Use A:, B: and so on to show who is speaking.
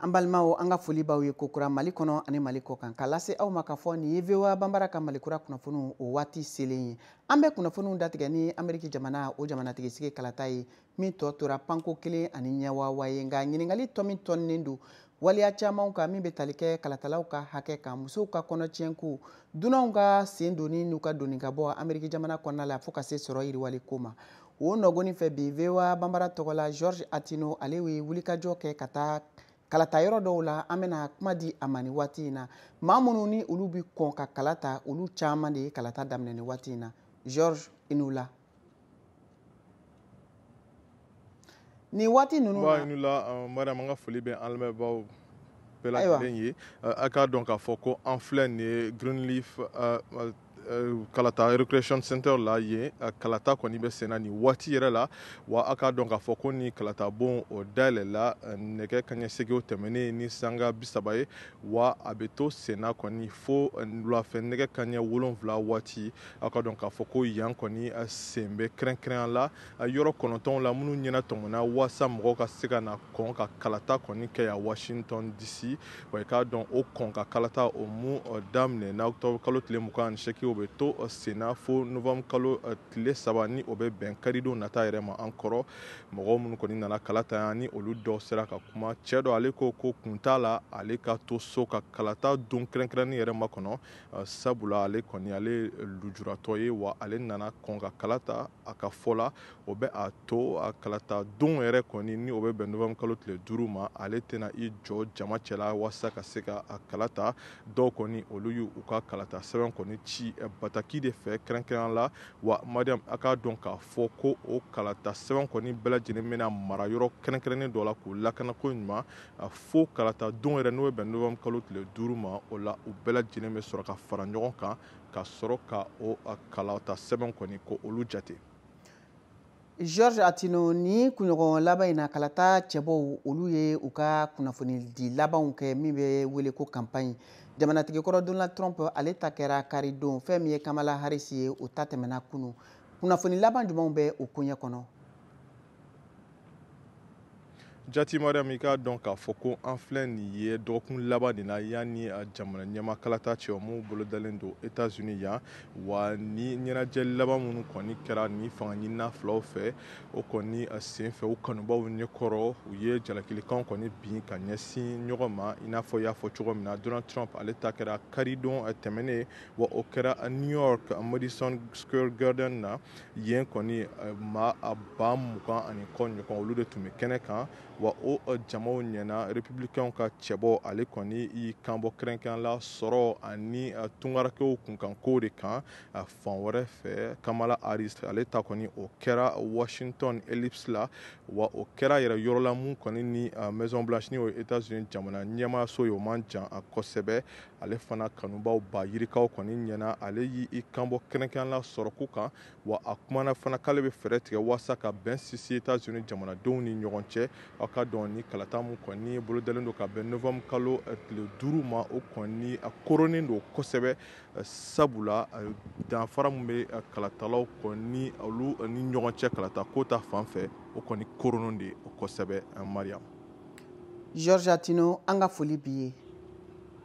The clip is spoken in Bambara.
A: An balimaw, an ka foli b'aw ye kokura Mali kɔnɔ ani Mali kɔ kan, k'a lase aw ma k'a fɔ nin ye VOA Banbara ka Malikura kunnafoniw o waati selen ye. An bɛ kunnafoniw datigɛ ni Ameriki jamana o jamanatigi sigi kalata ye min tɔ tora panko kelen ani ɲɛwawa ye. Nka ɲininkali tɔ min tɔnnen don waleya camanw kan min bɛ tali kɛ kalatalaw ka hakɛ kan, musow ka kɔnɔtiɲɛko, dunanw ka sen donni n'u ka donni ka bɔ Ameriki jamana kɔnɔna la, fo ka se sɔrɔ yiriwali ko ma. O nɔgɔni fɛ bi, VOA Banbara tɔgɔ la, George Atino, ale ye wulikajɔ kɛ ka taa kalata yɔrɔ dɔw la. An bɛna kuma di a ma nin waati in na. Maa minnu ni olu bi kɔn ka kala ta, olu caman de ye kalata daminɛ nin waati in na. George, i n'u la nin waati ninnu
B: na. I n'u la Mariam, an ka foli bɛ an lamɛnbaaw bɛɛ lajɛlen ye. A k'a dɔn k'a fɔ ko an filɛ nin ye Greenleaf kalata recreation center la. Yen kalata kɔni bɛ senna nin waati yɛrɛ la. Wa a k'a dɔn k'a fɔ ko ni kalata bon o dayɛlɛla nɛgɛ kaɲɛ seegin tɛmɛnen ni sanga 30 ye, wa a bɛ to senna kɔni fo wulafɛ nɛgɛ kaɲɛ 7 waati. A k'a dɔn k'a fɔ ko yan kɔni sen bɛ kɛrɛnkɛrɛnya la yɔrɔ 9 la minnu ɲɛna tɔmɔna waasa mɔgɔw ka se ka na kɔn ka kalata kɔni kɛ yan Washington DC. Wa i k'a dɔn o kɔn ka kalata o mun daminɛ na octobre kalo tile 28, o bɛ to senna fo novembre kalo tile 3, ni o bɛ bɛn karidon nata yɛrɛ ma. An kɔrɔ mɔgɔw minnu kɔni nana kalata yan, ni olu dɔw sera ka kuma, cɛ dɔ ale ko ko kun t'a la ale ka to so ka kalata don kɛrɛnkɛrɛnnin yɛrɛ makɔnɔ, sabula ale kɔni ale lujuratɔ ye, wa ale nana kɔn ka kalata. A ka fɔ la, o bɛ a to a kalata don yɛrɛ kɔni, ni o bɛ bɛn novembre kalo tile 5 ma, ale tɛna i jɔ jama cɛla walasa ka se ka a kalata. Dɔw kɔni olu y'u ka kalata sɛbɛn kɔni ci bataki de fɛ kɛrɛnkɛrɛnya la. Wa Mariam, a k'a dɔn k'a fɔ ko o kalata sɛbɛn kɔni bɛɛ lajɛlen bɛna mara yɔrɔ kɛrɛnkɛrɛnnen dɔ la k'u lakana ko ɲuman fo kalata don yɛrɛ, n'o bɛ bɛn novembre kalo tile 5 ma. O la u bɛɛ lajɛlen bɛ sɔrɔ ka fara ɲɔgɔn kan ka sɔrɔ ka o kalata sɛbɛn kɔni ko olu jate.
A: George Atino, ni kunɲɔgɔn laban in na, kalata cɛbɔw olu ye u ka kunnafoni di labanw kɛ min bɛ wele ko campagne. Jamanatigi kɔrɔ Donald Trump, ale ta kɛra karidon. Fɛn min ye Kamala Harris ye, o ta tɛmɛna kunu. Kunnafoni laban jumɛnw bɛ o koɲɛ kɔnɔ?
B: Jati Mariam, i k'a dɔn k'a fɔ ko an filɛ nin ye dɔgɔkun laban de la yanni jamana ɲɛma kalata cɛ mun bolodalen don États-Unis yan. Wa ni ɲɛnajɛ laban minnu kɔni kɛra ni fanga ɲinina filaw fɛ, o kɔni sen fɛ, u kanubaw ɲɛkɔrɔ, u ye jalakilikanw kɔni bin ka ɲɛsin ɲɔgɔn ma. I n'a fɔ i y'a fɔ cogo min na, Donald Trump ale ta kɛra karidon tɛmɛnen, wa o kɛra New York Madison Square Garden na. Yen kɔni maa 20,000 ani kɔ ɲɔgɔn olu de tun bɛ kɛnɛ kan. Wa o jamaw ɲɛna, républicain ka cɛbɔ ale kɔni y'i kanbɔ kɛrɛnkɛrɛn la sɔrɔ ani tungarakɛw kunkanko de kan. Fan wɛrɛ fɛ, Kamala Harris ale ta kɔni o kɛra Washington Ellipse la, wa o kɛra yɛrɛ yɔrɔ la mun kɔni ni Maison Blanche, ni o ye États-Unis jamana ɲɛmaaso ye, o man jan kosɛbɛ. Ale fana kanubaw ba yirikaw kɔni ɲɛna, ale y'i kanbɔ kɛrɛnkɛrɛn la sɔrɔko kan. Wa a kumana fana k'ale bɛ fɛɛrɛ tigɛ walasa ka bɛn sinsin États-Unis jamanadenw ni ɲɔgɔn cɛ. Aw ka dɔn ni kalata mun kɔni bolodalen don ka bɛn novembre kalo tile 5 ma, o kɔni a koronnen don kosɛbɛ, sabula danfara mun bɛ kalatalaw kɔni olu ni ɲɔgɔn cɛ kalata ko ta fan fɛ, o kɔni koronnen de kosɛbɛ, Mariam.
A: George Atino, an ka foli b'i ye.